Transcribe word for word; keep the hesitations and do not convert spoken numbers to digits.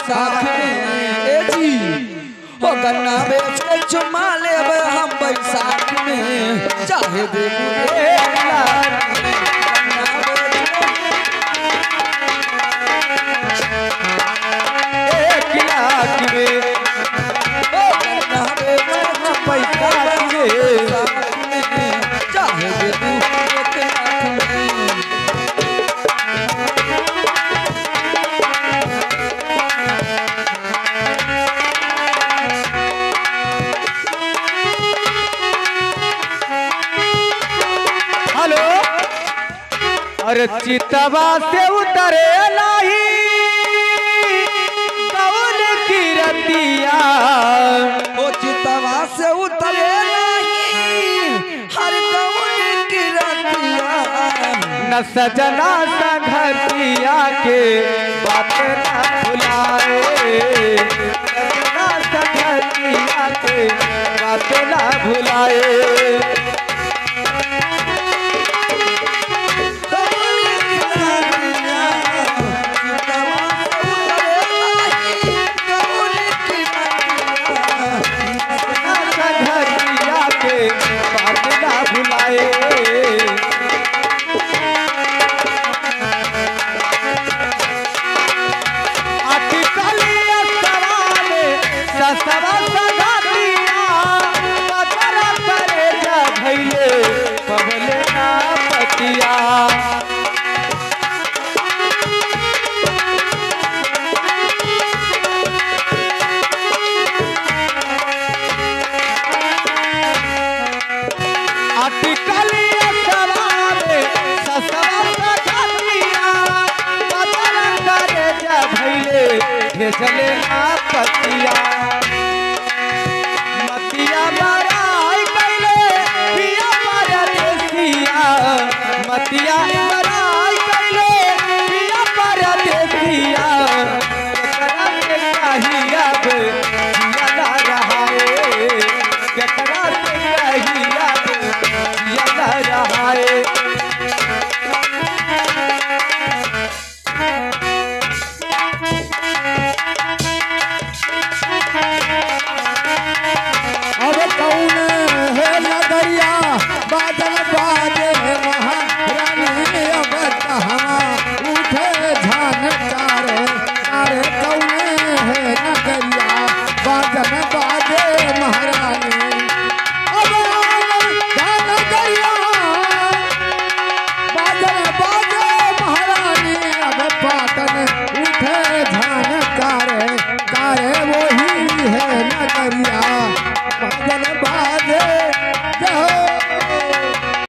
बैसाख में, ए जी, ओ गन्ना बेच के चुमा लेब हम बैसाख में, चाहे देबू एक लाख में। गन्ना बेच के एक लाख में, ओ गन्ना बेच के हम बैसाख में, चाहे देबू एक लाख में। हेलो, अरे चितवा से उतरे नाही गौन की रतिया। ओ चितवा से उतरे नाही हर गौन की रतिया। न सजना संघतिया के बात ना भुलाए, सजना संघतिया के बात ना भुलाए। संघतिया के बात ना भुलाए। अटकलिया सवाले ससवा संघतिया, पतरा करेजा भइले पवले ना पतिया। अटकलिया सवाले ससवा संघतिया, पतरा करेजा भइले भेजले ना पतिया।